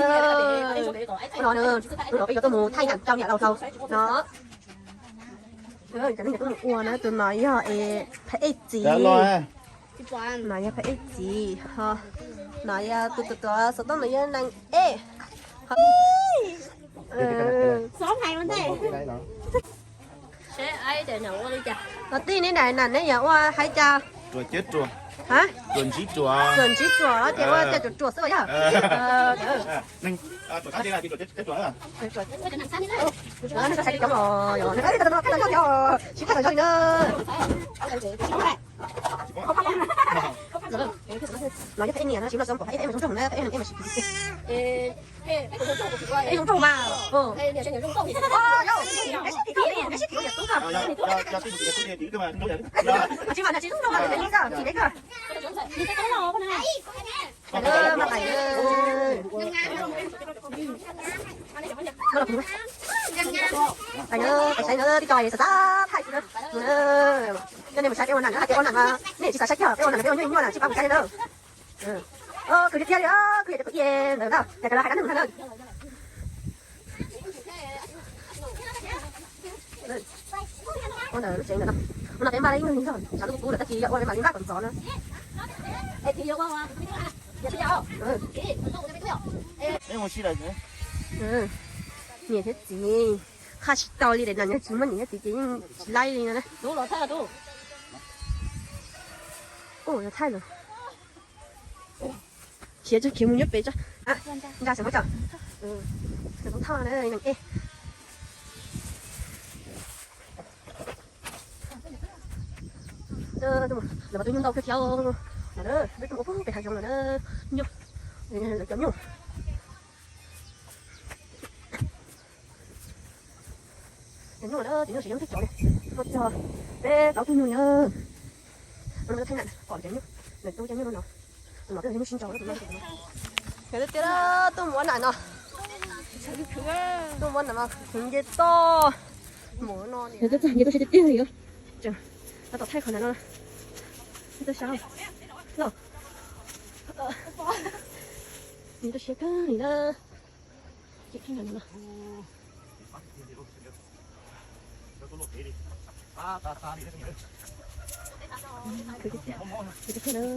Ua no na, tus no peb yuav tuaj mus thaij nam rau niam laus tau no. Cov nej tuaj mus ua na, tus no yog es phab ej txiv. No yog phab ej txiv ho, no yog tus tuav xov tooj no yog neeg ej. Los tij neb daim nam neb yuav ua hais cas? Ruam ntsib ruam, ces ua cas ruam ruam xwb yog. Sib tham tau zoo li na. Los yog peb niam no tsis los xyoo pom peb em zoo nraug na, peb em mas tsis pom. Em zoo nraug mas. Tsis mas tsis zoo nraug mas tsis zoo nraug. Pais na, pais saib na, tij co xav xav thaij xwb na. Coj nej mus saib peb ua nam na, hais tias ua nam, nej tsis xav saib kiag peb ua nam, peb ua nyuaj nyuaj na, tsis pab kuv saib na. Khwv tiag tiag li, khwv yam tias kuv i ntawd na, yam kawg los hais dab neeg ntag na. Ua ntawm lub tsev ntawm no, ua no peb npaj li ib nyuag li zog, tshav ntuj kub lawm tab sis yog ua peb mam li npaj kom ntxov na. Niam thiab txiv, qhaj tsis tau li, daim no tsis muaj niam thiab txiv ces yeej tsis laib li no na. Ua thaij lawm. Khiav tso, khiav mus nyob pem tso. Nkag saum no tso. Xov tooj thoj na, neeg ej. Lawv mas tus nyuj ntau kawg thiab. Peb tuaj mus pem hav zoov lawm na. Nyuj, lawv cov nyuj. Cov nyuj na, cov nyuj siv yeeb thwj cov li. Muaj txog peb plaub tug nyuj li na. Ua no thaij nam pom cov nyuj, lawv tub cov nyuj no no. Tus no twb yog nyuj sib nraus. Tiag tiag, tuaj mus ua nam no. Tuaj mus ua nam no khwv nce toj. Mus no, tuaj txog nce toj siab tiag tiag li. Tab tom thaij qhov nam no. Tuaj saib los. Nws tuaj siab kawg li na. Ces thaij nam no.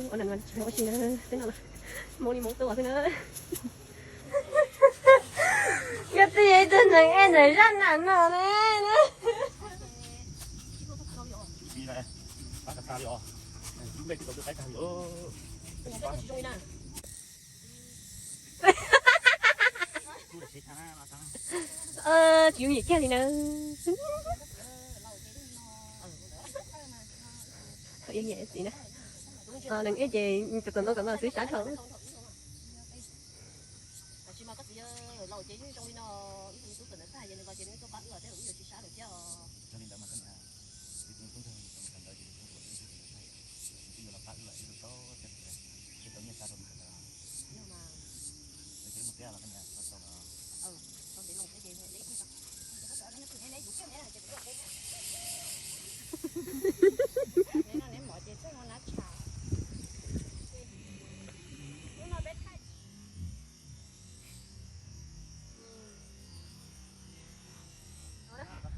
Ua nam no tsis ua si na, peb no mus li mus tuaj xwb na. Yog twb yog ib tug neeg ej ntawm zaj nam no ne. Tsis yooj yim kiag li na. Thaum yog niam txiv na, neeg ej ces tus tom ntoo tom no xwb sab dhau.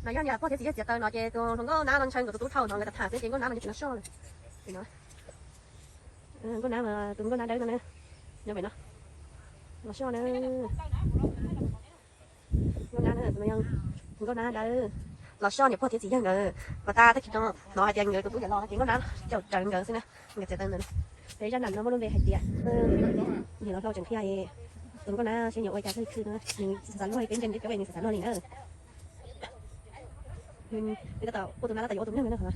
No yog niam pog thiab txiv yog txiav taws no ces tus hluas nkauj nab no ntshaw nkawd tus tub dhau no nkawd tham tham xwb ces nkauj nab no nyob pem no soj lawm. Nkauj nab, tus nkauj nab dawb no nyob pem no. Los soj na. Nkauj nab, tus no yog nkauj nab dawb los soj niam pog thiab txiv yawg nkawd. Pas tas tag kis no hnov hais tias nkawd tus tub yuav los no ces nkauj nab caum rawv nkawd xwb na. Nkawd txiav taws ntawd. Peb zaj nam no muaj lub npe hais tias, niam laus hlau tseem qhia, tus nkauj nab seb yuav ua cas thiaj li khwv no, nws xav xav luag peb ntsia nws cov nws xav xav luag li na. Nws tab tom ua tus nab tab tom yuav ua tus neeg na.